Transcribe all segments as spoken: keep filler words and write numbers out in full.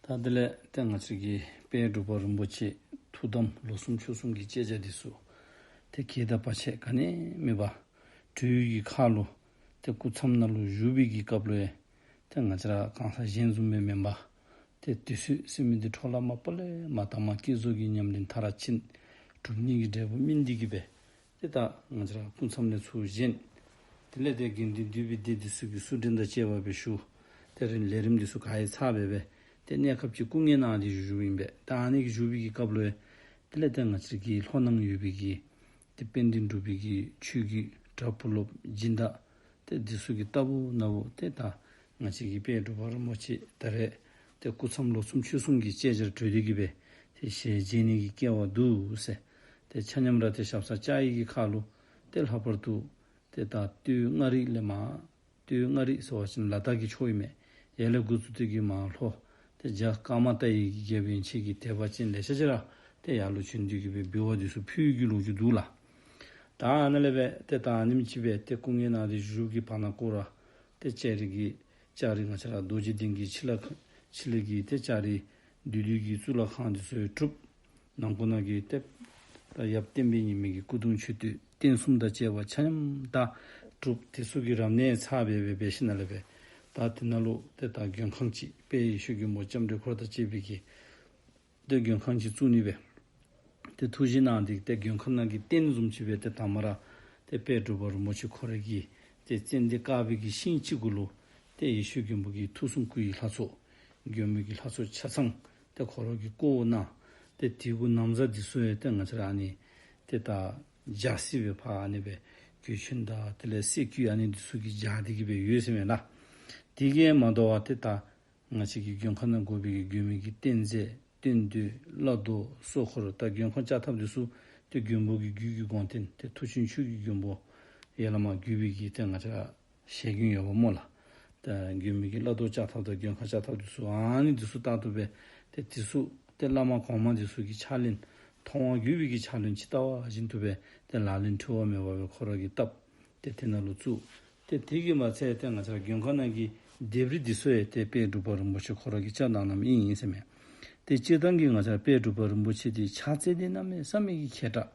ད་དེ་ལས་ཏེ་ང་བཅས་ཀྱི་དཔལ་འབྲུག་པ་རིན་པོ་ཆེ་ཐུགས་དམ་ལོ་གསུམ་ཕྱོགས་གསུམ་གྱི་བཅད་རྒྱ་འདི་ཚུ་ཏེ་གེ་དང་བར་ཆད་ག་ནི་མེད་པར་གྲོལ་བའི་གི་ཁར་ལུ་ཏེ་སྐུ་མཚམས་ནང་ལུ་བཞུགས་པའི་གི་སྐབས་ལུ་ཡང་ཏེ་ང་བཅས་ར་གང་ཟག་གཞན་བཟུམ་སྦེ་མེན་པར་ཏེ་དུས་ཚོད་ཟེར་མི་འདི་འཕྲོ་བརླག་མ་པ་ལས་མ་བཏང་མ་བསྐྱེད་རྫོགས་ཀྱི་ཉམས་ལེན་མཐར་ཕྱིན། གྲུབ་བརྙེས་ཀྱི་འབྲས་བུ་སྨིན་ཏེ་གི་སྦེ་ཏེ་ད་ང་བཅས་ར་སྐུ་མཚམས་ལས་ཚུར་བཞེངས། དེ་ལས་ཏེ་དགེ་འདུན་འདུས་པའི་སྡེ་འདི་ཚུ་གིས་བསུ་འདྲེན་དང་བཅས་པ་སྦེ་ཞུ། ཏེ་རིམ་ལས་རིམ་འདི་ཚུ་ག་ར་ཚར་སྦེ་སྦེ་ཏེ་གནས་སྐབས་ཅིག་སྐུ་ངལ་གནང་སྟེ་བཞུགས་བཞུགསཔ་ཨིན་པས། ད་ཨ་ནི་གི་བཞུགས་པའི་གི་སྐབས་ལུ་ཡང་དེ་ལས་ཏེ་ང་བཅས་ཀྱི་ལྷོ་ནང་ཡོད་པའི་གི་ཏེ་དཔལ་ལྡན་འབྲུག་པའི་གི་ཆོས་བརྒྱུད་གྲྭ་བུ་སློབ་སྦྱིན་བདག་ཏེ་འདི་ཚུ་གིས་ལྟ་བུ་ན་བུ་ཏེ་ད་ང་བཅས་ཀྱི་དཔལ་འབྲུག་པ་རིན་པོ་ཆེ་ད་རེས་ཏེ་སྐུ་མཚམས་ལོ་གསུམ་ཕྱོགས་གསུམ་གྱི་བཅད་རྒྱར་གྲོལ་ཏེ་གི་སྦེ་ཏེ་ཞལ་མཇལ་ནི་གི་སྐལ་བ་འདུག་ཟེར། ཏེ་ཆ་མཉམ་ར་ཏེ་ཞབས་སར་བཅར་བའི་གི་ཁར་ལུ་ཏེ་ལྷག་པར་དུ་ཏེ་ད་སྟོད་མངའ་རིས་ལས་མར་སྟོད་མངའ་རིས་ཟེར་བ་ཅིན་ལ་དྭགས་ཀྱི་ཕྱོགས་ཨིན་མས། ཡར་ལས་འགོ་བཙུགས་ཏེ་གི་མར་ལྷོ་ཏེ་རྒྱ་ཀརྨ་ཏཱའི་གི་རྒྱལཔོ་ཡན་ཆད་ཀྱི་དད་པ་ཅན་ལེ་ཤ་ཅིག་ར་ཏེ་ཡར་ལུ་བྱོན་ཏེ་གི་སྦེ་འབུལ་བ་འདི་ཚུ་ཕུལ་གྱི་ལོ་རྒྱུས་འདུག་ལགས། ད་ཨ་ནཱ་ལས་སྦེ་ཏེ་ད་ཨ་ནེམ་ཅིག་སྦེ་ཏེ་སྐུ་ངལ་གནང་སྟེ་བཞུགས་ཀྱི་བར་ན་ཁོ་ར་ཏེ་ལྕགས་རི་གི་ལྕགས་རི་ང་བཅས་ར་རྡོ་རྗེ་གདན་གྱི་ཕྱི་ལ་ཕྱི་ལས་ཀྱི་ཏེ་ལྕགས་རི་བདུད་འདུལ་གྱི་གཙུག་ལག་ཁང་འདི་ཚུ་ཡང་གྲུབ། ནང་ཁོག་ནང་གི་ཏེ་ད་ཡབ་བསྟན་པའི་ཉི་མའི་གི་སྐུ་གདུང་མཆོད་རྟེན་རྟེན་གསུམ་དང་བཅས་པ་ཆ་མཉམ་ད་གྲུབ། དེ་ཚུ་གི་རབ་གནས་ཚར་སྦེ་སྦེ་འབད་ཞིནམ་ལས་སྦེ་ད་དེ་ནང་ལུ་ཏེ་ད་མགོན་ཁང་ཅིག་དཔལ་ཡེ་ཤེས་མགོན་པོ་ལྕམ་དྲལ་འཁོར་དང་བཅས་པའི་གི་ཏེ་མགོན་ཁང་ཅིག་བཙུགས་ནི་སྦེ་ཏེ་ཐུགས་བཞེད་གནང་སྟེ་ཏེ་མགོན་ཁང་ནང་གི་རྟེན་བཟུམ་ཅིག་སྦེ་ཏེ་ད་མ་ར་ཏེ་དཔལ་འབྲུག་པ་རིན་པོ་ཆེ་ཁོ་རའི་གི་ཏེ་ཙན་དན་དཀར་པོའི་གི་ཤིང་གཅིག་གུ་ལུ་ཏེ་ཡེ་ཤེས་མགོན་པོ་གི་ཐུགས་གསུང་སྐུ་ཡི་ལྷ་ཚོགས་མགོན་པོ་གི་ལྷ་ཚོགས་ཆ་ཚང་ཏེ་ཁོ་ར་གིས་བརྐོ་གནང་། ཏེ་དེ་གུ་ན་བཟའ་འདི་ཚུ་ཡང་ཏེ་ང་བཅས་ར་ཨ་ནི་ཏེ་ད་སྦྱར་སི་སྦེ་ཕར་ཨ་ནི་སྦེ་གོས་ཆེན་དང་དེ་ལས་སེར་སྐུ་ཨ་ནི་འདི་ཚུ་གིས་སྦྱར་ཏེ་གི་སྦེ་ཡོད་ཟེར་མས་ལགས། དེ་གིས་མ་དོ་བར་ཏེ་ད་ང་བཅས་ཀྱི་མགོན་ཁང་ནང་དགོ་པའི་གི་མགོན་པོའི་གི་རྟེན་རྫས་རྟེན་མདོས་བླ་རྡོ་སྲོག་འཁོར་ད་མགོན་ཁང་བཅའ་ཐབས་འདི་ཚུ་ཏེ་མགོན་པོ་གི་རྒྱུད་ཀྱི་དགོངས་རྟེན་ཏེ་མཐུ་ཆེན་ཆོས་ཀྱི་མགོན་པོ་ཡར་ལས་མར་བརྒྱུད་པའི་གི་ཏེ་ང་བཅས་ར་ཞལ་རྒྱུན་ཡོདཔ་སྨོ་ལགས། ད་མགོན་པོའི་གི་བླ་རྡོ་བཅའ་ཐབས་དང་མགོན་ཁང་བཅའ་ཐབས་འདི་ཚུ་ཨ་ནི་འདི་ཚུ་ལྟར་དུ་སྦེ་ཏེ་འདི་ཚུ་ཏེ་བླ་མ་གོང་མ་འདི་ཚུ་གི་ཕྱག་ལེན་མཐོང་བ་བརྒྱུད་པའི་གི་ཕྱག་ལེན་ཇི་ལྟ་བ་བཞིན་དུ་སྦེ་ཏེ་ལག་ལེན་འཁྲུལ་བ་མེད་པ་སྦེ་ཁོ་ར་གིས་བཏབ། ཏེ་དེ་ནང་ལུ་བཙུགས། ཏེ་དེ་གིས་མ་ཚད་ཏེ་ང་བཅས་ར་མགོན་ཁང་ནང་གི་ལྡེབས་རིས་འདི་ཚུ་ཡང་ཏེ་དཔལ་འབྲུག་པ་རིན་པོ་ཆེ་ཁོ་ར་གིས་བཅགས་གནངམ་ཨིན་ཨིན་ཟེར་མས། ཏེ་སྤྱིར་བཏང་གི་ང་བཅས་ར་དཔལ་འབྲུག་པ་རིན་པོ་ཆེ་འདི་ཕྱག་རྩལ་འདི་གནམ་མེད་ས་མེད་ཀྱི་མཁས་དྲགས།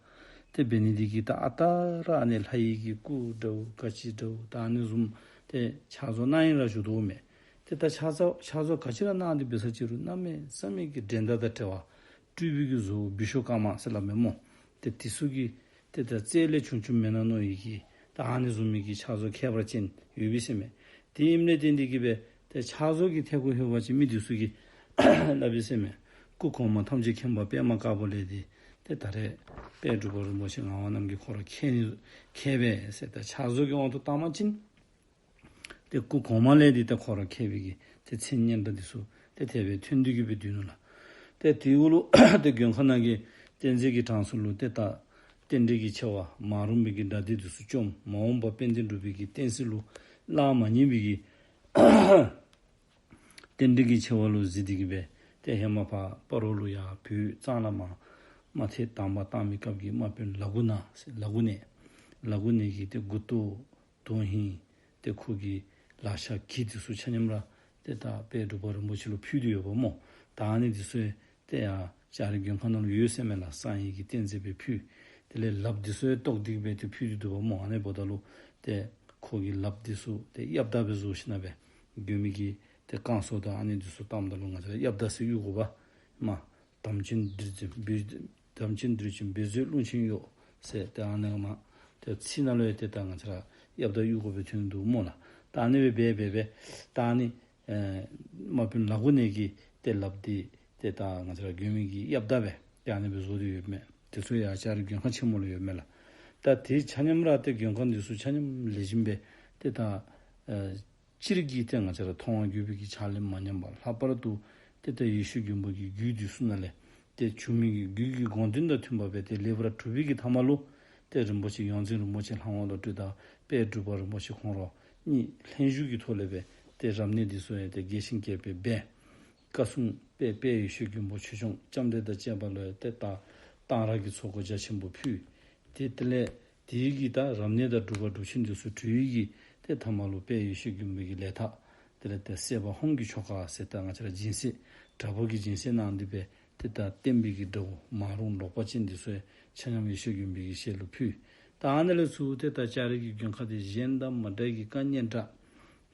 ཏེ་འབད་ནི་འདི་གིས་ད་ཨ་རྟག་ར་ཨ་ནི་ལྷ་ཡི་གི་སྐུ་འདྲཝ་ག་ཅི་འདྲཝ་ད་ཨ་ནི་བཟུམ་ཏེ་ཕྱག་བཟོ་གནང་ཡི་ར་ཞུ་དོ་མས། ཏེ་ད་ཕྱག་བཟོ་ཕྱག་བཟོ་ག་ཅི་ར་གནང་སྟེ་འབད་ས་ཅིག་རུང་གནམ་མེད་ས་མེད་ཀྱི་འགྲན་ཟླ་དང་བྲལ་བ། སྤྲུལ་པའི་གི་བཟོ་བོ་བི་ཤྭ་ཀརྨ་ཟེར་སླབ་མས་སྨོ། ཏེ་འདི་ཚུ་གི་ཏེ་ད་རྩལ་ལས་བྱུང་བྱུངམ་མེན་ན་མནོ་ཡི་གི་ད་ཨ་ནི་བཟུམ་མའི་གི་ཕྱག་བཟོ་མཁས་པ་ཅན་ཡོད་པས་ཟེར་མས། དེ་ཨིནམ་ལས་བརྟེན་ཏེ་གི་སྦེ་ཏེ་ཕྱག་བཟོ་གི་ཐད་ཁར་ལྷོད་པ་ཅིན་མི་འདི་ཚུ་གིས་སླབ་པས་ཟེར་མས། སྐུ་གོང་མ་ཐམས་ཅད་མཁྱེན་པ་པདྨ་དཀར་པོ་ལས་འདི་ཏེ་ད་རེས་དཔལ་འབྲུག་པ་རིན་པོ་ཆེ་ངག་དབང་རྣམ་རྒྱལ་ཁོ་ར་མཁས་ནི་མཁས་པས་ཟེར། ད་ཕྱག་བཟོ་གི་དབང་དུ་བཏང་པ་ཅིན་ཏེ་སྐུ་གོང་མ་ལས་འདི་ད་ཁོ་ར་མཁས་པའི་གི་ཏེ་མཚན་སྙན་གྲགས་འདི་ཚུ་ཏེ་དེ་སྦེ་ཐོན་ཏེ་གི་སྦེ་སྡོད་ནུག་ལགས། ཏེ་དེ་གུ་ལུ་ཏེ་མགོན་ཁང་ནང་གི་རྟེན་རྫས་ཀྱི་གྲངས་སུ་ལུ་ཏེ་ད་རྟེན་འབྲེལ་གྱི་ཆེ་བ་མ་རུངས་པའི་གི་དགྲ་སྡེ་འདི་ཚུ་བཅོམ། མ་འོངས་པ་དཔལ་ལྡན་འབྲུག་པའི་གི་བསྟན་སྲིད་ལུ་བླ་མ་མ་ཉམས་པའི་གི་རྟེན་འབྲེལ་གྱི་ཆེ་བ་ལུ་གཟིགས་ཏེ་གི་སྦེ་ཏེ་ཧེ་མ་ཕར་སྤ་རོ་ལུ་ཡར་བོད་གཙང་ལ་མར་དམག་ཐེངས་དང་པ་བཏང་མི་སྐབས་ཀྱི་དམག་དཔོན་ལ་དགུ་ན་ཟེར་ལ་དགུ་ནས་ལ་དགུ་ནས་ཀྱི་ཏེ་མགུ་ཏོ་དོན་ཧིང་ཏེ་ཁོ་གི་ལག་ཆ་གི་འདི་ཚུ་ཆ་མཉམ་ར་ཏེ་ད་དཔལ་འབྲུག་པ་རིན་པོ་ཆེ་ལུ་ཕུལ་ཏེ་ཡོདཔ་སྨོ། ད་ཨ་ནི་འདི་ཚུ་ཏེ་ཡར་ལྕགས་རི་མགོན་ཁང་ནང་ལུ་ཡོད་ཟེར་མས་ལགས། གསང་བའི་གི་རྟེན་རྫས་སྦེ་ཕུལ། དེ་ལས་ལགཔ་འདི་ཚུ་ཡང་བཏོག་སྟེ་སྦེ་ཏེ་ཕུལ་ཏེ་འདུག་པ་སྨོ། ཨ་ནི་འབདཝ་ད་ལུ་ཏེ་ཁོ་གི་ལགཔ་འདི་ཚུ་ཏེ་གཡབ་དར་སྦེ་བཟོ་ཞིནམ་ལས་སྦེ་མགོན་པོའི་གི་ཏེ་བསྐང་གསོ་དང་ཨ་ནི་འདི་ཚུ་བཏངམ་ད་ལུ་ང་བཅས་ར་གཡབ་དར་ཟེར་གཡུག་དགོ་པས་སྨོ། དམ་ཅན་འདུལ་ཅིང་འབད་དམ་ཅན་འདུལ་ཅིང་འབད་མཛོད་རླུང་ཆེན་གཡོ་ཟེར་ཏེ་ཨ་ནི་མ་ཏེ་ཚིག་ནང་ལུ་ཡང་ཏེ་ད་ང་བཅས་ར་གཡབ་དར་གཡུག་དགོཔ་སྦེ་ཐོན་འདུག་སྨོ་ལགས། ད་ཨ་ནི་སྦེ་འབད་འབད་འབད་ད་ཨ་ནི་ཨེ་དམག་དཔོན་ལ་དགུ་ནས་ཀྱི་ཏེ་ལགཔ་འདི་ཏེ་ད་ང་བཅས་ར་མགོན་པོའི་གི་གཡབ་དར་སྦེ་ཏེ་ཨ་ནི་སྦེ་བཟོ་སྟེ་ཡོདཔ་མས། དེ་ཚུ་ཡར་ལྕགས་རི་མགོན་ཁང་ཆེན་མོ་ལུ་ཡོདཔ་མས་ལགས། ད་དེ་ཆ་མཉམ་ར་ཏེ་མགོན་ཁང་འདི་ཚུ་ཆ་མཉམ་ལེགས་ཤོམ་སྦེ་ཏེ་ད་ཨེ་སྤྱིར་གྱི་ཏེ་ང་བཅས་ར་མཐོང་བ་བརྒྱུད་པའི་གི་ཕྱག་ལེན་མ་ཉམས་པ། ལྷག་པར་དུ་ཏེ་ད་ཡེ་ཤེས་མགོན་པོ་གི་རྒྱུད་འདི་ཚུ་ནང་ལས་ཏེ་བྱུང་མི་གི་རྒྱུད་ཀྱི་དགོངས་དོན་དང་མཐུན་པ་སྦེ་ཏེ་ལེགས་པར་གྲུབ་པའི་གི་མཐའ་མ་ལུ་ཏེ་རིན་པོ་ཆེ་ཡོངས་འཛིན་རིན་པོ་ཆེ་ལྷ་དབང་བློ་གྲོས་དང་དཔལ་འབྲུག་པ་རིན་པོ་ཆེ་ཁོང་ར་གཉིས་ལྷན་བཞུགས་ཀྱི་ཐོག་ལས་སྦེ་ཏེ་རབ་གནས་འདི་ཚུ་ཡང་ཏེ་རྒྱས་ཤིང་རྒྱས་པར་འབད། བཀའ་སྲུང་དཔལ་དཔལ་ཡེ་ཤེས་མགོན་པོ་ཆོས་སྐྱོང་ལྕམ་དྲལ་དང་བཅས་པ་ལུ་ཡང་ཏེ་ད་གཏང་རག་གི་ཚོགས་འཁོར་རྒྱ་ཆེན་པོ་ཕུལ། ཏེ་དེ་ལས་དེའི་གི་ད་རབ་གནས་དང་སྒྲུབ་པ་སྒྲུབ་ཆེན་འདི་ཚུ་གྲོལ་བའི་གི་ཏེ་མཐའ་མ་ལུ་དཔལ་ཡེ་ཤེས་མགོན་པོའི་གི་ལས་ཐག་ དེ་ལས་ཏེ་སྲེད་པ་ཧོམ་གྱི་ཆོ་ག་ཟེར་ད་ང་བཅས་ར་སྦྱིན་སྲེག་དྲག་པོ་གི་སྦྱིན་སྲེག་གནང་སྟེ་སྦེ་ཏེ་ད་བསྟན་པའི་གི་དགྲ་བོ་མ་རུངས་ལོག་པ་ཅན་འདི་ཚུ་ཡང་ཆ་མཉམ་ཡེ་ཤེས་མགོན་པོའི་གི་ཞལ་ལུ་ཕུལ། ད་ཨ་ནི་ལས་ཚུར་ཏེ་ད་ལྕགས་རི་གི་མགོན་ཁང་འདི་གཞན་དང་མ་འདྲ་གི་བཀའ་གཉན་དྲགས།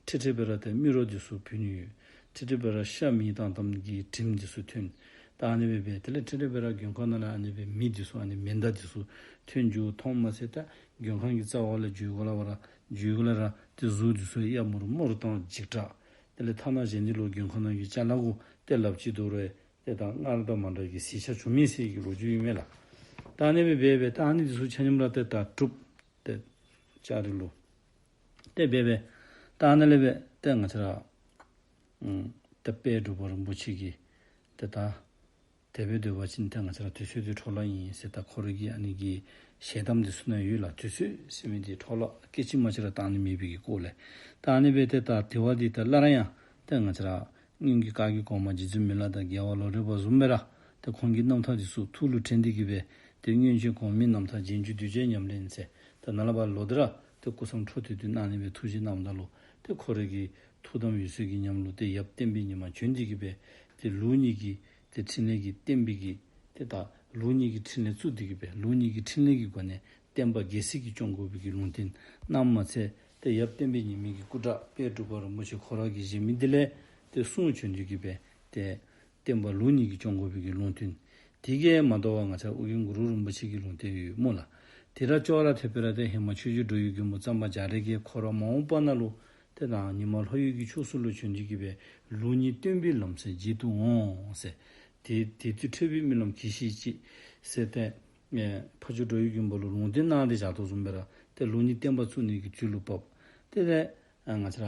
ཁྲི་ཁྲི་སྦེ་ར་ཏེ་མི་རོ་འདི་ཚུ་ཕུལ་ནི་ཡོད། ཁྲི་ཁྲི་སྦེ་ར་ཤ་མེ་བཏང་བཏངམ་གི་དྲིམ་འདི་ཚུ་ཐོན། ད་ཨ་ནི་སྦེ་སྦེ་དེ་ལས་ཁྲི་ཁྲི་སྦེ་ར་མགོན་ཁང་ནང་ལས་ཨ་ནི་སྦེ་མེ་འདི་ཚུ་ཨ་ནི་མེ་མདའ་འདི་ཚུ་ཐོན་འགྱོ་མཐོངམ་མ་ཚད་ད་མགོན་ཁང་གི་རྩ་བ་ལས་འགྱོ་ག་ལས་བར་འགྱོ་ག་ལས་ར་ཏེ་གཟུགས་འདི་ཚུ་གཡའ་མུར་མུར་དང་འཇིགས་སྐྲག། དེ་ལས་ཐ་ན་གཞན་འདི་ལུ་མགོན་ཁང་ནང་གི་ཅ་ལ་གུ་ཏེ་ལགཔ་ཅིག་དོ་རུང་ཏེ་ད་སྔར་དང་མ་འདྲ་གི་གཟི་ཆ་བྱུང་མི་ཟེར་གྱི་ལོ་རྒྱུས་ཨིན་མས་ལགས། ད་ཨ་ནི་སྦེ་སྦེ་སྦེ་ད་ཨ་ནི་འདི་ཚུ་ཆ་མཉམ་ར་ཏེ་ད་གྲུབ། ཏེ་ལྕགས་རི་ལུ། ཏེ་སྦེ་སྦེ་ད་ཨ་ནི་ལས་སྦེ་ཏེ་ང་བཅས་ར་ཨམ་ཏེ་དཔལ་འབྲུག་པ་རིན་པོ་ཆེ་གིས་ཏེ་ད་དེ་སྦེ་སྡོད་པ་ཅིན་ཏེ་ང་བཅས་ར་དུས་ཚོད་འདི་འཕྲོ་བརླག་ཨིན་ཟེར་ད་ཁོ་རའི་གི་ཨ་ནི་གི་ཞལ་གདམས་འདི་ཚུ་ནང་ཡོད་ལགས། དུས་ཚོད་ཟེར་མི་འདི་འཕྲོ་བརླག་སྐད་ཅིག་མ་གཅིག་ར་བཏང་ནི་མེད་པའི་གི་སྐོར་ལས། ད་ཨ་ནི་སྦེ་ཏེ་ད་དེ་བ་འདི་ད་སླར་ཡང་ཏེ་ང་བཅས་ར་སྔོན་གྱི་བཀའ་བརྒྱུད་གོང་མ་རྗེ་བཙུན་མི་ལ་དང་རྒྱལ་བ་ལོ་རས་པ་བཟུམ་སྦེ་ར་ཏེ་ཁོང་གི་རྣམ་ཐར་འདི་ཚུ་ཐུགས་ལུ་དྲན་ཏེ་གི་སྦེ་ཏེ་སྔོན་བྱོན་གོང་མའི་རྣམ་ཐར་རྗེས་འཇུག་གདུལ་བྱའི་ཉམས་ལེན་ཟེར་ཏེ་ནཱ་ལས་ཕར་ལོག་སྟེ་ར་ཏེ་སྐུ་མཚམས་འཕྲོ་མཐུད་དེ་གནང་ནི་སྦེ་ཐུགས་བཞེད་གནངམ་ད་ལུ་ཏེ་ཁོ་རའི་གི་ཐུགས་དམ་འོད་གསལ་གྱི་ཉམས་ལུ་ཏེ་ཡབ་བསྟན་པའི་ཉི་མ་བྱོན་ཏེ་གི་སྦེ་ཏེ་ལུགས་གཉིས་ཀྱི་ཏེ་ཕྲིན་ལས་ཀྱི་བསྟན་པའི་གི་ཏེ་ད་ལུགས་གཉིས་ཀྱི་ཕྲིན་ལས་བཙུགས་ཏེ་གི་སྦེ་ལུགས་གཉིས་ཀྱི་ཕྲིན་ལས་ཀྱི་སྒོ་ནས་བསྟན་པ་རྒྱལ་སྲིད་ཀྱི་སྐྱོང་དགོ་པའི་གི་ལུང་བསྟན་གནངམ་མ་ཚད་ཏེ་ཡབ་བསྟན་པའི་ཉི་མའི་གི་སྐུ་དྲག་དཔལ་འབྲུག་པ་རིན་པོ་ཆེ་ཁོ་ར་གི་བཞེས་མི་འདི་ལས་ཏེ་གསུང་བྱོན་ཏེ་གི་སྦེ་ཏེ་བསྟན་པ་ལུགས་གཉིས་ཀྱིས་སྐྱོང་དགོ་པའི་གི་ལུང་བསྟན། དེ་གིས་མ་དོ་བར་ང་བཅས་ཨོ་རྒྱན་གུ་རུ་རིན་པོ་ཆེ་གི་ལུང་བསྟན་ཡོད་སྨོ་ལགས། དེ་ར་ཅོག་ར་འཐདཔ་སྦེ་ར་ཏེ་ཧེ་མ་ཆོས་རྗེ་འགྲོ་བའི་མགོན་པོ་གཙང་པ་རྒྱ་རས་ཀྱིས་ཁོ་ར་མ་འོངས་པ་ནང་ལུ་ཏེ་ད་ཉི་མ་ལྷོ་ཡུལ་གྱི་ཕྱོགས་སུ་ལུ་བྱོན་ཏེ་གི་སྦེ་ལུགས་གཉིས་སྟོན་པའི་ལམ་སྲོལ་འབྱེད་དུ་འོང་ཟེར། དེ་དེ་དུས་ཁྲོས་པའི་རྨི་ལམ་གྱིས་ཤིག་ཅིག་ཟེར་ཏེ་ཨེ་ཕ་ཇོ་འགྲོ་བའི་མགོན་པོ་ལུ་ལུང་བསྟན་གནང་སྟེ་བཞག་དོ་བཟུམ་སྦེ་ར་ཏེ་ལུགས་གཉིས་བསྟན་པ་བཙུགས་ནི་གི་དུས་ལུ་བབ། ཏེ་ཏེ་ཨ་ང་བཅས་ར་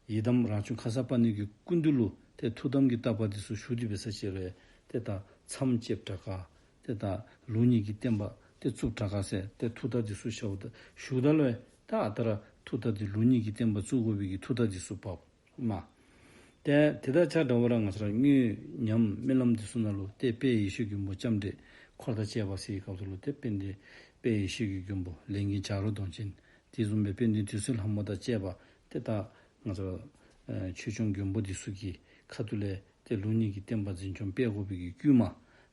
ཡི་དམ་རང་བྱུང་ཁརྶ་པཱ་ཎི་གི་སྐུ་མདུན་ལུ་ཏེ་ཐུགས་དམ་གྱི་བརྟག་པ་འདི་ཚུ་ཞུ་སྟེ་འབད་ས་ཅིག་རུང་ཏེ་ད་མཚམས་བཅད་དྲག་ག་ཏེ་ད་ལུགས་གཉིས་ཀྱི་བསྟན་པ་ཏེ་བཙུགས་དྲག་ག་ཟེར་ཏེ་ཐུགས་དམ་འདི་ཚུ་ཞུཝ་ད་ཞུཝ་ད་ལུ་ད་ཨ་རྟག་ར་ཐུགས་དམ་འདི་ལུགས་གཉིས་ཀྱི་བསྟན་པ་བཙུགས་དགོ་པའི་གི་ཐུགས་དམ་འདི་ཚུ་བབ་མས། ཏེ་དེ་དང་ཆ་འདྲཝ་ར་ང་བཅས་ར་དངོས་ཉམས་རྨི་ལམ་འདི་ཚུ་ནང་ལུ་ཏེ་དཔལ་ཡེ་ཤེས་མགོན་པོ་ལྕམ་དྲལ་འཁོར་དང་བཅས་པ་ཟེར་བའི་སྐབས་སུ་ལུ་ཏེ་དཔལ་ལྡན་དཔལ་ཡེ་ཤེས་ཀྱི་མགོན་པོ་ལས་མགོན་བྱ་རོག་གདོང་ཅན་དེ་བཟུམ་སྦེ་དཔལ་ལྡན་དུད་སོལ་ལྷ་མོ་དང་བཅས་པ་ཏེ་ད་ང་བཅས་ར་ཨེ་ཆོས་སྐྱོང་མགོན་པོ་འདི་ཚུ་གི་ཁ་ཐུག་ལས་ཏེ་ལུགས་གཉིས་ཀྱི་བསྟན་པ་འཛིན་སྐྱོང་སྤེལ་དགོ་པའི་གི་བསྐུལ་མ།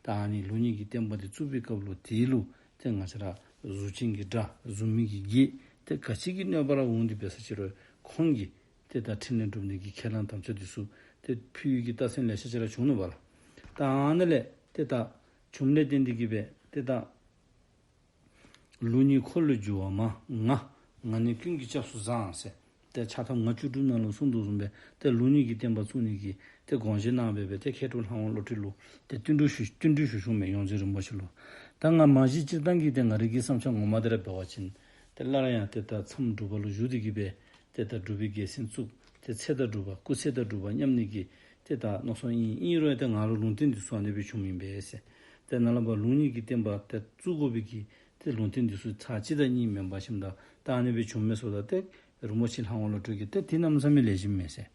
ད་ཨ་ནི་ལུགས་གཉིས་ཀྱི་བསྟན་པ་འདི་བཙུགས་པའི་སྐབས་ལུ་དེ་ལུ་ཏེ་ང་བཅས་ར་གཟུགས་ཅན་གྱི་དགྲ་གཟུགས་མེད་ཀྱི་བགེགས་ཏེ་ག་ཅི་གི་གནོད་པ་ར་འོང་སྟེ་འབད་ས་ཅིག་རུང་ཁོང་གིས་ཏེ་ད་ཕྲིན་ལས་སྒྲུབ་ནི་གི་ཁས་བླངས་དམ་བཅའ་འདི་ཚུ་ཏེ་ཕུལ་ཡི་གི་རྟགས་མཚན་ལེ་ཤ་ཅིག་ར་བྱུང་ནུག་པ་ལགས། ད་ཨ་ནི་ལས་ཏེ་ད་བྱུངམ་ལས་བརྟེན་ཏེ་གི་སྦེ་ཏེ་ད་ལུགས་གཉིས་འཁོར་ལོས་སྒྱུར་བ་མ། ང་ང་ནི་ཀུན་གྱི་སྐྱབས་སུ་བཟང་ཟེར། ཏེ་ཕྱག་ཐམ་ང་བཅུ་དྲུག་ནང་ལུ་གསུངས་དོ་བཟུམ་སྦེ་ཏེ་ལུགས་གཉིས་ཀྱི་བསྟན་པ་བཙུགས་ནི་གི་ཏེ་དགོངས་བཞེས་གནང་སྦེ་སྦེ་ཏེ་མཁས་གྲུབ་ལྷ་དབང་བློ་གྲོས་ལུ་ཏེ་བསྟུན་གྲོས་ཞུ་བསྟུན་གྲོས་ཞུ་ཞུཝ་མས་ཡོངས་འཛིན་རིན་པོ་ཆེ་ལུ། ད་ང་མ་གཞི་སྤྱིར་བཏང་གི་ཏེ་ང་རའི་གི་བསམ་འཆར་ངོ་མ་འདི་ར་འབད་བ་ཅིན་ཏེ་སླར་ཡང་ཏེ་ད་མཚམས་སྒྲུབ་པ་ལུ་བཞུགས་ཏེ་གི་སྦེ་ཏེ་ད་སྒྲུབ་པའི་རྒྱལ་མཚན་བཙུགས། ཏེ་ཚེ་དང་སྒྲུབ་པ་སྐུ་ཚེ་དང་སྒྲུབ་པ་མཉམ་ནི་གི་ཏེ་ད་མནོ་བསམ་ཨིན། ཨིན་རུང་ཏེ་ང་ལུ་ལུང་བསྟན་འདི་ཚུ་ཨ་ནི་སྦེ་བྱུངམ་ཨིན་པས་ཟེར། ཏེ་ནཱ་ལས་ཕར་ལུགས་གཉིས་ཀྱི་བསྟན་པ་ཏེ་བཙུགས་དགོ་པའི་གི་ཏེ་ལུང་བསྟན་འདི་ཚུ་ཚར་གཅིག་དང་གཉིས་མེན་པར་ཞིནམ་ད་ད་ཨ་ནི་སྦེ་བྱུངམ་མས་ཟེརཝ་ད་ཏེ་རིན་པོ་ཆེ་ལྷ་དབང་བློ་གྲོས་ཀྱིས་ཏེ་དེ་གནམ་མེད་ས་མེད་ལེགས་ཤོམ་མས་ཟེར།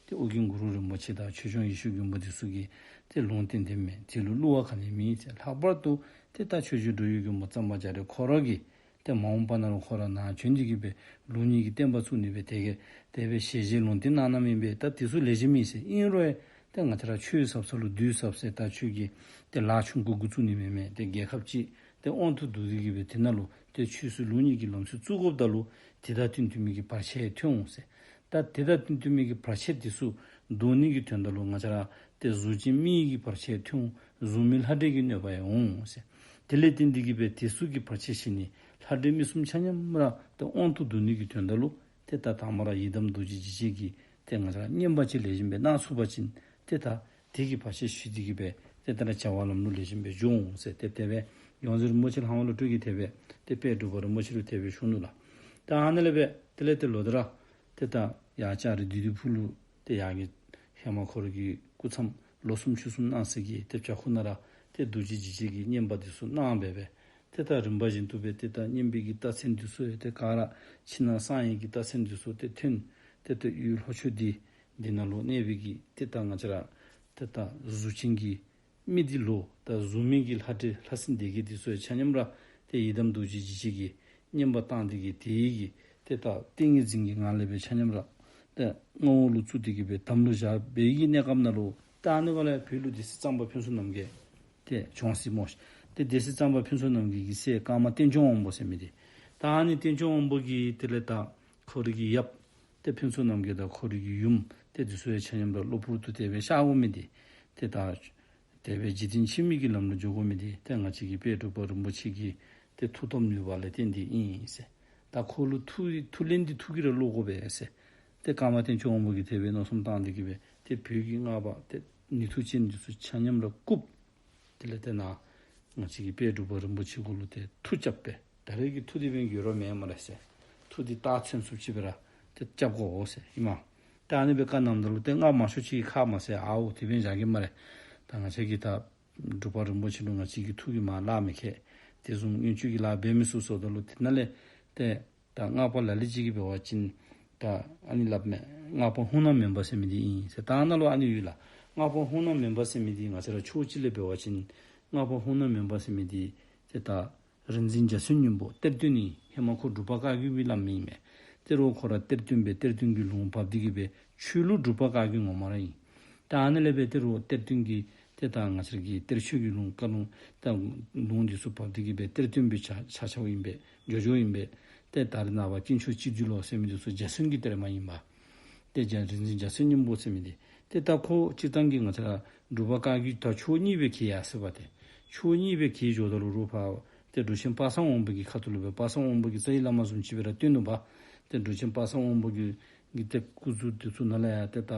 ཏེ་ཨོ་རྒྱན་གུ་རུ་རིན་པོ་ཆེ་དང་ཆོས་སྐྱོང་ཡེ་ཤེས་མགོན་པོ་འདི་ཚུ་གིས་ཏེ་ལུང་བསྟན་དེ་མས། དེ་ལུ་བསླུ་བ་ག་ནི་མེད་ཟེར། ལྷག་པར་དུ་ཏེ་ད་ཆོས་རྗེ་འགྲོ་བའི་མགོན་པོ་གཙང་པ་རྒྱ་རས་ཁོ་ར་གིས་ཏེ་མ་འོངས་པ་ནང་ལུ་ཁོ་ར་ནཱ་བྱོན་ཏེ་གི་སྦེ་ལུགས་གཉིས་ཀྱི་བསྟན་པ་བཙུགས་ནི་སྦེ་དེ་གིས་དེ་སྦེ་ཞལ་བཞེས་ལུང་བསྟན་གནང་གནངམ་ཨིན་པས། ད་དེ་ཚུ་ལེགས་ཤོམ་ཨིན་ཟེར། ཨིན་རུང་ཏེ་ང་བཅས་ར་ཆོས་ཟབ་ས་ལུ་བདུད་ཟབ་ཟེར། ད་ཁྱོད་ཀྱིས་ཏེ་ལཱ་ཆུང་ཀུ་ཀུ་བཙུགས་ནི་མེན་མས། ཏེ་རྒྱལ་ཁབ་ཅིག་ཏེ་དབང་དུ་བསྡུ་སྟེ་གི་སྦེ་དེ་ནང་ལུ་ཏེ་ཆོས་སྲིད་ལུགས་གཉིས་ཀྱི་ལམ་སྲོལ་བཙུགས་དགོཔ་ད་ལུ་དེ་དང་བསྟུན་བསྟུན་མི་གི་བར་ཆད་ཐོན་འོང་ཟེར། ད་དེ་དང་བསྟུན་བསྟུན་མི་གི་བར་ཆད་དེ་ཚུ་བཟློག་ནི་གི་དོན་དག་ལུ་ང་བཅས་ར་ཏེ་གཟུགས་ཅན་མི་ཡི་གི་བར་ཆད་ཐོན་འོང་། གཟུགས་མེད་ལྷ་འདྲེ་གི་གནོད་པ་ཡང་འོང་ཟེར། དེ་ལས་བརྟེན་ཏེ་གི་སྦེ་དེ་ཚུ་གི་བར་ཆད་ཞི་ནི་ལྷ་འདྲེ་མི་གསུམ་ཆ་མཉམ་ར་ཏེ་དབང་དུ་བསྡུ་ནི་གི་དོན་དག་ལུ་ཏེ་ད་དང་པ་ར་ཡི་དམ་རྡོ་རྗེ་འཇིགས་བྱེད་ཀྱི་ཏེ་ང་བཅས་ར་བསྙེན་པ་ཅིག་ལེགས་ཤོམ་སྦེ་གནང་ཚུགས་པ་ཅིན་ཏེ་ད་དེ་གི་བར་ཆད་ཞི་སྟེ་གི་སྦེ་ཏེ་ད་ར་བྱ་བ་ལམ་ལུགས་ལེགས་ཤོམ་སྦེ་འགྱོ་འོང་ཟེར། ཏེ་དེ་སྦེ་ཡོངས་འཛིན་རིན་པོ་ཆེ་ལྷ་དབང་བློ་གྲོས་ཀྱིས་དེ་སྦེ་ཏེ་དཔལ་འབྲུག་པ་རིན་པོ་ཆེ་ལུ་དེ་སྦེ་ཞུ་ནུག་ལགས། ད་ཨ་ནཱ་ལས་སྦེ་དེ་ལས་ཏེ་ལོག་སྟེ་ར་ཏེ་ད་ཡར་ལྕགས་རི་བདུད་འདུལ་ཕུག་ལུ་ཏེ་ཡར་གྱི་ཧེ་མ་ཁོ་ར་གི་སྐུ་མཚམས་ལོ་གསུམ་ཕྱོགས་གསུམ་གནང་ས་གི་ཏེ་བྱག་ཕུག་ནང་ར་ཏེ་རྡོ་རྗེ་འཇིགས་བྱེད་ཀྱི་བསྙེན་པ་འདི་ཚུ་གནང་སྦེ་སྦེ་ཏེ་ད་རིམ་པ་བཞིན་དུ་སྦེ་ཏེ་ད་བསྙེན་པའི་གི་རྟགས་མཚན་འདི་ཚུ་ཡང་ཏེ་ག་ར་ཕྱི་ནང་གསང་བའི་གི་རྟགས་མཚན་འདི་ཚུ་ཏེ་ཐོན། ཏེ་ད་ཡུལ་ལྷོ་ཕྱོགས་འདི་འདི་ནང་ལུ་གནས་པའི་གི་ཏེ་ད་ང་བཅས་ར་ཏེ་ད་གཟུགས་ཅན་གྱི་མི་འདི་ལུ་ད་གཟུགས་མེད་ཀྱི་ལྷ་འདྲེ་ལྷ་སྲིན་སྡེ་བརྒྱད་འདི་ཚུ་ཡང་ཆ་མཉམ་ར་ཏེ་ཡི་དམ་རྡོ་རྗེ་འཇིགས་བྱེད་ཀྱི་བསྙེན་པ་བཏང་སྟེ་གི་དེ་ཡི་གི་ཏེ་ད་ཏིང་ངེ་འཛིན་གྱི་ངང་ལས་སྦེ་ཆ་མཉམ་ར་ ཏེ་མངའ་འོག་ལུ་བཙུགས་ཏེ་གི་སྦེ་དམ་ལུ་བཞག་པའི་གི་གནས་སྐབས་ནང་ལུ་ད་ཨ་ནི་སྒང་ལས་བོད་ལུ་སྡེ་སྲིད་གཙང་པ་ཕུན་ཚོགས་རྣམ་རྒྱལ་ཏེ་བྱོན་ཅི་སྨོ་ཤིག། ཏེ་སྡེ་སྲིད་གཙང་པ་ཕུན་ཚོགས་རྣམ་རྒྱལ་གྱི་སྲས་ཀརྨ་བསྟན་སྐྱོང་དབང་པོ་ཟེར་མི་འདི། ད་ཨ་ནི་བསྟན་སྐྱོང་དབང་པོ་གིས་དེ་ལས་ད་ཁོ་རའི་གི་ཡབ་ཏེ་ཕུན་ཚོགས་རྣམ་རྒྱལ་དང་ཁོ་རའི་གི་ཡུམ་ཏེ་འདི་ཚུ་ཡང་ཆ་མཉམ་ར་གློ་བུར་དུ་དེ་སྦེ་གཤགས་འོང་མི་འདི། ཏེ་ད་དེ་སྦེ་འཇིག་རྟེན་ཕྱི་མའི་གི་ལམ་ལུ་འགྱོ་དགོ་མི་འདི་ཏེ་ང་བཅས་ཀྱི་དཔལ་འབྲུག་པ་རིན་པོ་ཆེ་གི་ཏེ་མཐུ་སྟོབས་ནུས་པ་ལས་བརྟེན་ཏེ་ཨིན་ཟེར། ད་ཁོ་ལུ་མཐུ་མཐུ་ལེན་འདི་ཐུགས་ཀྱིས་ར་བློ་དགོ་པས་ཟེར། ཏེ་ཀརྨ་བསྟན་སྐྱོང་དབང་པོ་གིས་དེ་སྦེ་མནོ་བསམ་བཏང་སྟེ་གི་སྦེ་ཏེ་བོད་ཀྱི་སྔགས་པ་ཏེ་ནུས་མཐུ་ཅན་འདི་ཚུ་ཆ་མཉམ་ར་བཀུག། དེ་ལས་ཏེ་ནཱ་ང་བཅས་ཀྱི་དཔལ་འབྲུག་པ་རིན་པོ་ཆེ་གུ་ལུ་ཏེ་མཐུ་རྐྱབ་སྦེ་ད་རེས་ཀྱི་མཐུ་འདི་འབདན་འགྱུར་བ་མེད་སྨ་རེ་ཟེར། མཐུ་འདི་རྟགས་མཚན་ཚུགསཔ་ཅིག་སྦེ་ར་ཏེ་རྐྱབ་དགོ་ཟེར་ཨིན་མས། ད་ཨ་ནི་སྦེ་བཀའ་གནངམ་ད་ལུ་ཏེ་སྔགས་མང་ཤོས་ཅིག་ཁ་མ་བཟེད། ཨའོ་དེ་འབདན་བཞག་གེ་སྨ་རེ། ད་ང་བཅས་ཀྱིས་ད་འབྲུག་པ་རིན་པོ་ཆེ་ལུ་ང་བཅས་ཀྱིས་མཐུ་གིས་མ་ལཱ་མི་ཁེལ། དེ་བཟུམ་མངོན་སྤྱོད་ཀྱིས་ལཱ་འབད་མི་ཚུགས་ཟེརཝ་ད་ལུ་དེ་ནང་ལས་ཏེ་ད་སྔགས་པ་ལ་ལུ་ཅིག་གིས་འབད་བ་ཅིན་ད་ཨ་ནི་སླབ་མས། སྔགས་པ་ཧཱུྃ་ནག་མེ་འབར་ཟེར་མི་འདི་ཨིན་ཟེར། ད་ནཱ་ལུ་ཨ་ནི་ཡོད་ལགས། སྔགས་པ་ཧཱུྃ་ནག་མེ་འབར་ཟེར་མི་འདི་ང་བཅས་ར་ཕྱོགས་གཅིག་ལས་འབད་བ་ཅིན་སྔགས་པ་ཧཱུྃ་ནག་མེ་འབར་ཟེར་མི་འདི་ཏེ་ད་རིག་འཛིན་འཇའ་ཚོན་སྙིང་པོ་གཏེར་སྟོན་ནི་ཧེ་མ་ཁོ་འབྲུག་པ་བཀའ་བརྒྱུད་པའི་བླམ་ཨིན་མས། ཏེ་རོགས་ཁོ་ར་གཏེར་སྟོན་སྦེ་གཏེར་སྟོན་གྱི་ལུང་བབས་ཏེ་གི་སྦེ་ཆོས་ལུགས་འབྲུག་པ་བཀའ་བརྒྱུད་ངོ་མ་ར་ཨིན། ད་ཨ་ནི་ལས་འབད་ཏེ་རོགས་གཏེར་སྟོན་གྱི་ཏེ་ད་ང་བཅས་ཀྱི་གཏེར་ཆོས་ཀྱི་ལུང་བཀའ་ལུང་ད་ལུང་འདི་ཚུ་བབས་ཏེ་གི་སྦེ་གཏེར་སྟོན་སྦེ་ཆ་ཆ་ཆ་བ་ཨིན་པས། འགྱོ་འགྱོཝ་ཨིན་པས། ཏེ་ད་རེས་ནངས་པ་དཀོན་མཆོག་སྤྱི་འདུས་ལོ་ཟེར་མི་འདི་ཚུ་འཇའ་ཚོན་གྱི་གཏེར་མ་ཨིན་པས། ཏེ་འཇའ་རིག་འཛིན་འཇའ་ཚོན་སྙིང་པོ་ཟེར་མི་འདི། ཏེ་ད་ཁོ་སྤྱིར་བཏང་གི་ང་བཅས་ར་འབྲུག་པ་བཀའ་བརྒྱུད་ད་ཕྱོགས་གཉིས་སྦེ་གྱེས་ཡར་སོ་ཡི་པ་ཏེ། ཕྱོགས་གཉིས་སྦེ་གྱེས་འགྱོཝ་ད་ལུ་རོགས་ཕར་ཏེ་འབྲུག་ཆེན་དཔག་བསམ་དབང་པོ་གི་ཁ་ཐུག་ལུ་སྦེ་དཔག་བསམ་དབང་པོ་གིས་རྩ་བའི་བླ་མ་བཟུམ་ཅིག་སྦེ་ར་སྟོན་ནུག་པ། ཏེ་འབྲུག་ཆེན་དཔག་བསམ་དབང་པོ་གི་གི་ཏེ་སྐུ་གཟུགས་འདི་ཚུ་ནང་ལས་ཡང་ཏེ་ད་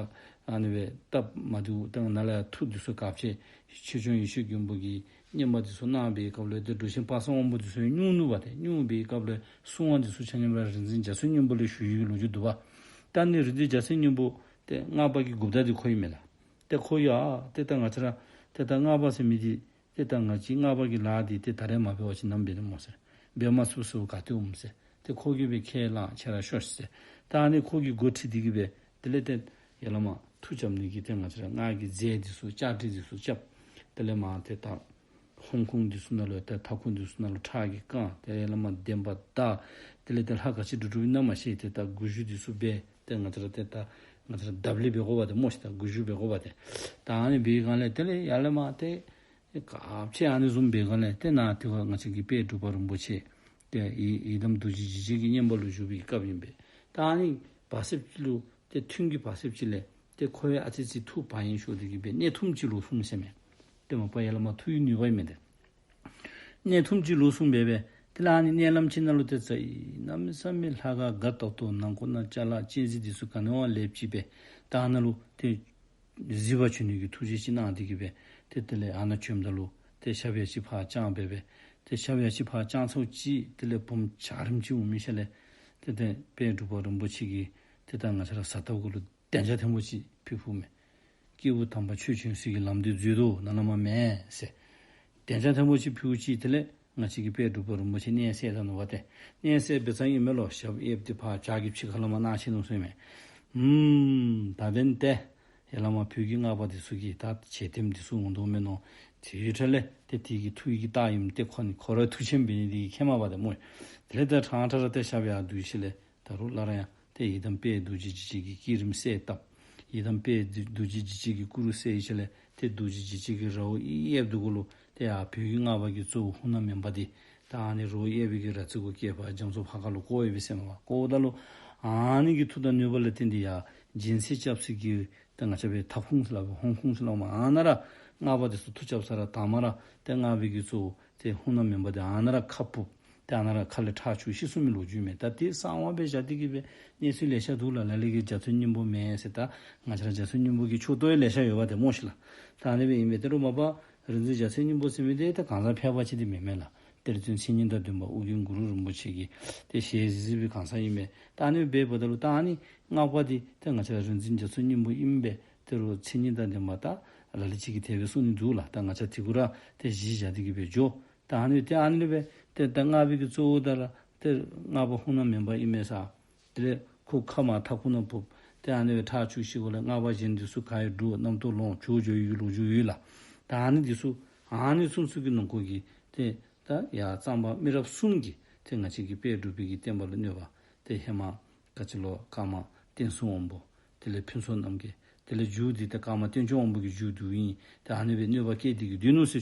ཨ་ནི་སྦེ་སྟབས་མ་བདེཝ་ཏེ་ནང་ལས་ཡང་མཐུ་འདི་ཚུ་ག་ཅི་ཆོས་སྐྱོང་ཡེ་ཤེས་མགོན་པོ་གིས་བསྙེན་པ་འདི་ཚུ་གནང་བའི་སྐབས་ལུ་ཏེ་འབྲུག་ཆེན་དཔག་བསམ་དབང་པོ་འདི་ཚུ་ཡང་སྙུང་ནུག་པ་ཏེ། སྙུང་བའི་སྐབས་ལུ་གསུང་བ་འདི་ཚུ་ཆ་མཉམ་ར་རིག་འཛིན་འཇའ་ཚོན་སྙིང་པོ་ལས་ཞུ་ཡི་གི་ལོ་རྒྱུས་འདུག་པ། ད་ནི་རིག་འཛིན་འཇའ་ཚོན་སྙིང་པོ་ཏེ་སྔགས་པ་གི་འགོ་བདག་འདི་ཁོ་ཨིན་མས་ལགས། ཏེ་ཁོ་ཡང་ཏེ་ད་ང་བཅས་ར་ཏེ་ད་སྔགས་པ་ཟེར་མི་འདི་ཏེ་ད་ང་བཅས་སྔགས་པ་གི་ལཱ་འདི་ཏེ་ད་རེས་མ་འབད་བ་ཅིན་ནམ་འབད་ནི་སྨོ་ཟེར། འབད་མ་ཚུགས་ཟེར་བ་ག་ཏེ་འོང་ཟེར། ཏེ་ཁོ་གིས་སྦེ་ཁས་བླངས་ཁྱེད་ར་ཤོག་ཟེར། ད་ཨ་ནི་ཁོ་གིས་འགོ་ཁྲིད་དེ་གི་སྦེ་དེ་ལས་ཏེ་ཡར་ལས་མར་མཐུ་རྐྱབ་ནི་གི་ཏེ་ང་བཅས་ར་སྔགས་ཀྱི་རྫས་འདི་ཚུ་བཅའ་སྒྲིག་འདི་ཚུ་རྐྱབ། དེ་ལས་མར་ཏེ་ད་ཧོམ་ཁུང་འདི་ཚུ་ནང་ལུ་ཏེ་ཐབ་ཁུང་འདི་ཚུ་ནང་ལུ་ཁྲག་གིས་བཀང་། ཏེ་ཡར་ལས་མར་འདེན་པ་བརྡར། དེ་ལས་ཏེ་ལྷ་ག་ཅི་སྒྲུབ་སྒྲུབ་ཨིན་ན་མ་ཤེས། ཏེ་ད་དགུག་གཞུག་འདི་ཚུ་འབད། ཏེ་ང་བཅས་ར་ཏེ་ད་ང་བཅས་ར་གདབ་ལས་འབད་དགོ་པ་ཏེ་སྨོ་ཤིག། ད་དགུག་གཞུག་འབད་དགོ་པ་ཏེ། ད་ཨ་ནི་འབད་བའི་སྒང་ལས་དེ་ལས་ཡར་ལས་མར་ཏེ་ཨེ་ག་ཅི་ཨ་ནི་བཟུམ་འབད་སྒང་ལས་ཏེ་ནཱ་ཏེ་ཁོ་ང་བཅས་ཀྱི་དཔལ་འབྲུག་པ་རིན་པོ་ཆེ་ཏེ་ཡི་ཡི་དམ་རྡོ་རྗེ་འཇིགས་བྱེད་ཀྱི་བསྙེན་པ་ལུ་བཞུགས་པའི་སྐབས་ཨིན་པས། ད་ཨ་ནི་བར་གསེབ་ཅིག་ལུ་ཏེ་ཐུན་གྱི་བར་གསེབ་ཅིག་ལས་ཏེ་ཁོ་ཡང་ཨ་ཙི་ཅིག་ཐུགས་བག་ཡངས་ཤོར་ཏེ་གི་སྦེ་གནས་ཐུམ་ཅིག་ལོག་སོང་ཟེར་མས། ཏེ་མ་པ་ཡར་ལས་མར་མཐུ་ཡི་ནུས་པ་ཨིན་མས་ཏེ། གནས་ཐུམ་ཅིག་ལོག་སོང་སྦེ་སྦེ་དེ་ལས་ཨ་ནི་མནལ་ལམ་ཅིག་ནང་ལུ་ཏེ་ཙ་ཡི་གནམ་མེད་ས་མེད་ལྷ་ཁང་དགའ་ཏོག་ཏོ་ནང་ཁོག་ནང་ཅ་ལ་སྤྱན་གཟིགས་འདི་ཚུ་ག་ནི་བ་ལེགསཔ་ཅིག་སྦེ་ད་ཨ་ནཱ་ལུ་ཏེ་གཟིགས་པར་བྱོན་ནི་གི་ཐུགས་རྗེ་ཅིག་གནང་སྟེ་གི་སྦེ་ཏེ་དེ་ལས་ཨ་ནཱ་བྱོནམ་ད་ལུ་ཏེ་ཞབས་ཡ་གཅིག་ཕར་བརྐྱངས་སྦེ་སྦེ་ཏེ་ཞབས་ཡ་གཅིག་ཕར་བརྐྱངས་ཚརཝ་ཅིག་དེ་ལས་བུམོ་འཇའ་རིསམོ་ཅིག་འོང་མི་ཤུལ་ལས་ཏེ་ཏེ་དཔལ་འབྲུག་པ་རིན་པོ་ཆེ་གིས་ཏེ་ད་ང་བཅས་ར་ས་ཐོབ་གུ་ལུ་གདན་ཆ་ཐེངས་པོ་ཅིག་ཕུལ་ཕུལཝ་མས། སྐྱེས་བུ་དམ་པ་ཆོས་བྱོན་སའི་གི་ལམ་འདི་འཛོལ་དོ་ནཱ་ལས་མར་མེན་ཟེར། གདན་ཆ་ཐེངས་པོ་ཅིག་ཕུལཝ་ཅིག་དེ་ལས་ང་བཅས་ཀྱི་དཔལ་འབྲུག་པ་རིན་པོ་ཆེ་མནལ་སད་ད་ནུག་པ་ཏེ། མནལ་སད་འབད་ཙང་ཨིན་མས་ལོ། ཞབས་གཡས་འདི་ཕར་བྱག་གི་ཕྱི་ཁ་ལས་མར་གནང་ཆི་ནུག་ཟེར་མས། ཨུམ་ད་འབདན་ཏེ་ཡར་ལས་མར་བོད་ཀྱི་སྔགས་པ་འདི་ཚུ་གིས་ད་བྱེད་ཐེངས་འདི་ཚུ་འོང་དོ་མས་མནོ། དེའི་ཁྲོད་ལས་ཏེ་དེ་གི་མཐུ་ཡི་གི་རྟགས་ཨིནམ་ཏེ་ཁོ་ནི་ཁོ་ར་མཐུ་ཆེན་འབད་ནི་འདི་གིས་མཁྱེནམ་པ་ཏེ་སྨོ། དེ་ལས་ཏེ་ཕྲང་ཕྲང་ར་ཏེ་ཞབས་ཡར་བསྡུ་ཞིནམ་ལས་ད་རུང་སླར་ཡང་ཏེ་ཡི་དམ་དཔལ་རྡོ་རྗེ་འཇིགས་བྱེད་ཀྱི་བསྐྱེད་རིམ་གསལ་བཏབ། ཡི་དམ་དཔལ་རྡོ་རྗེ་འཇིགས་བྱེད་ཀྱི་སྐུ་རུ་གསལ་ཞིནམ་ལས་ཏེ་རྡོ་རྗེ་འཇིགས་བྱེད་ཀྱི་རྭཝ་གཡསཔ་འདི་གུ་ལུ་ཏེ་ཡར་བོད་ཀྱི་སྔགས་པ་གི་གཙོ་བོ་ཧཱུྃ་ནག་མེ་འབར་འདི་ད་ཨ་ནི་རྭཝ་གཡས་པའི་གི་རྭ་རྩེ་གུ་བཀལ་ཕར་རྒྱ་མཚོ་ཕར་ཁ་ལུ་བསྐོར་ཡི་པས་ཟེར་མས་པ། བསྐོརཝ་ད་ལུ་ཨ་ནི་གི་མཐུ་དང་ནུས་པ་ལས་བརྟེན་ཏེ་ཡར་སྦྱིན་སྲེག་རྐྱབ་སའི་གི་ཏེ་ང་བཅས་པའི་ཐབ་ཁུང་ཟེར་སླབ་ཧོམ་ཁུང་ཟེར་སླབ་མས། ཨ་ནཱ་ར་སྔགས་པ་འདི་ཚུ་མཐུ་རྐྱབ་ས་ར་དང་པ་ར་ཏེ་སྔགས་པའི་གི་གཙོ་བོ་ཏེ་ཧཱུྃ་ནག་མེ་འབར་འདི་ཨ་ནཱ་ར་ཁ་སྦུབ། ཏེ་ཨ་ནཱ་ར་ཁ་ལས་ཁྲག་ཆུ་ཤི་སོང་མི་ལོ་རྒྱུས་མས། ད་དེ་གསང་བ་སྦེ་བཞག་སྟེ་གི་སྦེ་གནས་ཚུལ་ལེ་ཤ་འདུག་ལགས། ལ་ལུ་གིས་འཇའ་ཚོན་སྙིང་པོ་མེན་ཟེར། ད་ང་བཅས་ར་འཇའ་ཚོན་སྙིང་པོ་གི་ཕྱོགས་གཏོགས་ཡང་ལེ་ཤ་ཡོད་པ་ཏེ་སྨོ་ཤིག་ལགས། ད་ཨ་ནི་སྦེ་ཨིན་པས། དེ་རུང་མ་པ་རིག་འཛིན་འཇའ་ཚོན་སྙིང་པོ་ཟེར་མི་འདི་ད་གང་ཟག་ཕལ་པ་ཅིག་འདི་མེན་མས་ལགས། གཏེར་སྟོན་མཚན་ཉིད་དང་ལྡན་པ་ཨོ་རྒྱན་གུ་རུ་རིན་པོ་ཆེ་གི་ཏེ་ཞལ་གཟིགས་གཟིགས་པའི་གང་ཟག་ཨིན་མས། ད་ཨ་ནི་སྦེ་འབདཝ་ད་ལུ་ད་ཨ་ནི་སྔགས་པ་འདི་ཏེ་ང་བཅས་ར་རིག་འཛིན་འཇའ་ཚོན་སྙིང་པོ་ཨིན་པས། དེ་རུང་མཚན་ཉིད་དང་ལྡན་པ་ད་ལ་ལུ་ཅིག་གིས་དེ་སྦེ་གསུང་ནི་འདུག་ལགས། ད་ང་བཅས་དེ་གུ་ར་ཏེ་གཞི་བཞག་སྟེ་གི་སྦེ་འགྱོ། ད་ཨ་ནི་ཏེ་ཨ་ནི་སྦེ་ཏེ་ད་སྔགས་པའི་གི་གཙོ་བོ་ད་ར་ཏེ་སྔགས་པ་ཧཱུྃ་ནག་མེ་འབར་ཨིན་མས་ས། དེ་ལས་ཁོ་ཁ་མར་ཐབ་ཁུང་ནང་སྦུབ། ཏེ་ཨ་ནི་སྦེ་ཁྲག་ཆུ་ཤི་འགོ་ལས་སྔགས་པ་གཞན་འདི་ཚུ་ག་ཡོད་འདུག་རྣམ་རྟོག་ལངས་བྱོག་འགྱོ་ཡི་གི་ལོ་རྒྱུས་ཡོད་ལགས། ད་ཨ་ནི་འདི་ཚུ་ཨ་ནི་ཚུན་ཚོད་ཀྱི་ནང་འཁོད་ཀྱི་ཏེ་ད་ཡར་གཙང་པ་མི་རབས་གསུམ་གྱི་ཏེ་ང་བཅས་ཀྱི་དཔལ་འབྲུག་པའི་གི་བསྟན་པ་ལུ་གནོད་པ་ཏེ་ཧེ་མ་ག་ཅི་ལོ་ཀརྨ་བསྟན་སྲུང་དབང་པོ། དེ་ལས་ཕུན་ཚོགས་རྣམ་རྒྱལ། དེ་ལས་རྒྱུ་འདི་ད་ཀརྨ་བསྟན་སྐྱོང་དབང་པོ་གི་རྒྱུ་འདི་ཨིན། ཏེ་ཨ་ནི་སྦེ་གནོད་པ་བསྐྱལ་ཏེ་གི་སྡོད་ནུག་ཟེར།